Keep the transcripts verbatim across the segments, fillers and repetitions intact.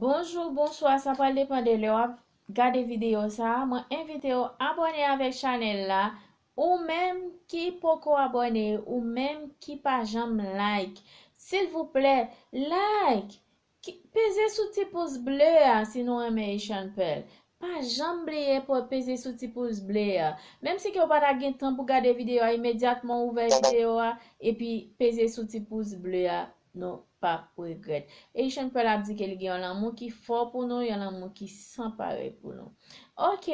Bonjou, bonswa, sa pral depann de lè w ap gade videyo sa a. Mwen envite w abòne avèk chanèl la. Ou menm ki poko abòne, ou menm ki pa janm like, silvouplè, like! Ki- Peze sou ti pous ble a si nou renmen Haitian Pearl. Pa janm bliye pou peze sou ti pous ble a. Menm si ke w pa ta gen tan pou gade videyo a, imedyatman w ouvè videyo a, epi peze sou ti pous ble a, nou p ap regrèt. Haitian Pearl ap di ke li gen yon lanmou ki fò pou nou, yon lanmou ki san parèy pou nou. Ok,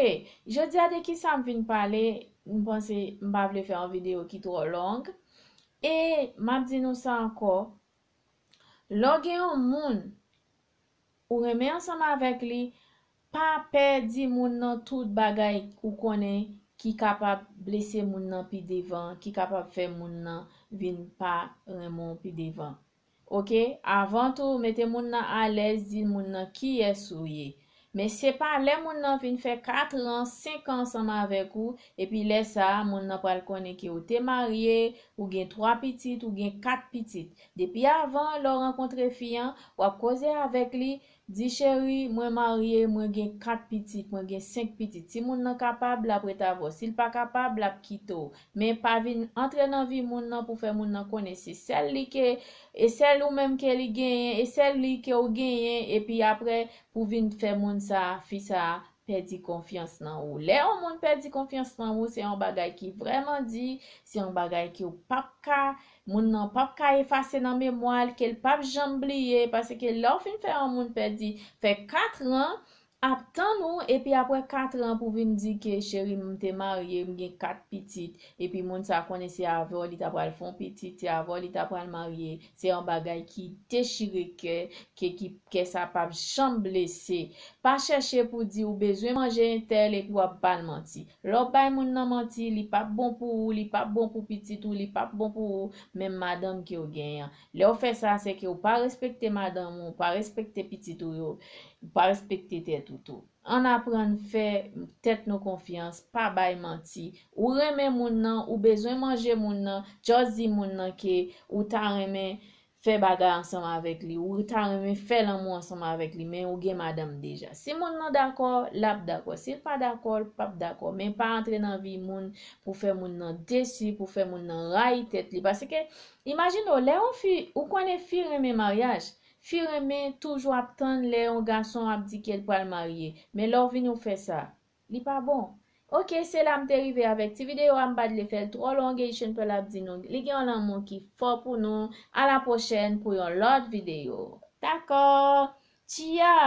jodi a de ki sa m vin pale, m panse m pa vle fè yon videyo ki twò long. E m ap di nou sa ankò, lè w gen yon moun ou renmen ansanm avèk li, pa pè di moun nan tout bagay ou konnen ki kapab blese moun nan pi devan, ki kapab fè moun nan vin pa renmen w pi devan. Ok, avan tou, mete moun nan alèz, di moun nan kiyès ou ye. Men se pa lè moun nan vin fè kat an, senk an ansanm avèk ou, epi lè sa a, moun nan pral konnen ke ou te marye, ou gen twa pitit, ou gen kat pitit. Depi avan, lè w rankontre fi an, w ap koze avèk li, di, cheri, mwen marye, mwen gen kat pitit, mwen gen senk pitit. Si moun nan kapab, l ap ret avè w. Si l pa kapab, l ap kite w. Men pa vin antre nan vi moun nan pou fè moun nan konnen se sèl li ke, e sèl ou menm ke li genyen, e sèl li ke w genyen, epi apre pou vin fè moun sa a, fi sa a, pèdi konfyans nan ou. Lè yon moun pèdi konfyans nan ou, se yon bagay ki vrèman di, se yon bagay ke w p ap ka, moun nan p ap ka efase nan memwa l, ke l p ap janm bliye, paske lè w fin fè yon moun pèdi, fè kat an, ap tann ou, epi apre kat an pou vin di ke, cheri, m te marye, m gen kat pitit, epi moun sa konnen se avè w li ta pral fè yon pitit, se avè w li ta pral marye, se yon bagay ki dechire kè, ke ki, kè sa p ap janm blese. Pa chèche pou di ou bezwen manje entèl epi w ap ba l manti. Lè w bay moun nan manti, li p ap bon pou ou, li p ap bon pou pitit ou, li p ap bon pou ou, menm madanm ke w genyen an. Lè w fè sa, se ke w pa respekte madanm ou, w pa respekte pitit ou yo, ou pa respekte tèt ou tou. Ann aprann fè tèt nou konfyans, pa bay manti. Ou renmen moun nan, ou bezwen manje moun nan, just di moun nan ke ou ta renmen fè bagay ansanm avèk li, ou ta renmen fè lanmou ansanm avèk li, men ou gen madanm deja. Si moun nan dakò, l ap dakò. Si l pa dakò, l p ap dakò. Men pa antre nan vi moun pou fè moun nan desi, pou fè moun nan rayi tèt li. Paske, imajine w, lè yon fi, ou konnen fi renmen maryaj, fi renmen toujou ap tann lè yon gason ap di ke l pral marye. Men lè w vini w fè sa, li pa bon. Ok, se la m te rive avèk ti videyo a, m pa t vle fè l twò long, e Haitian Pearl ap di nou, li gen yon lanmou ki fò pou nou. A la pwochèn pou yon lòt videyo. Dakò. Tchia!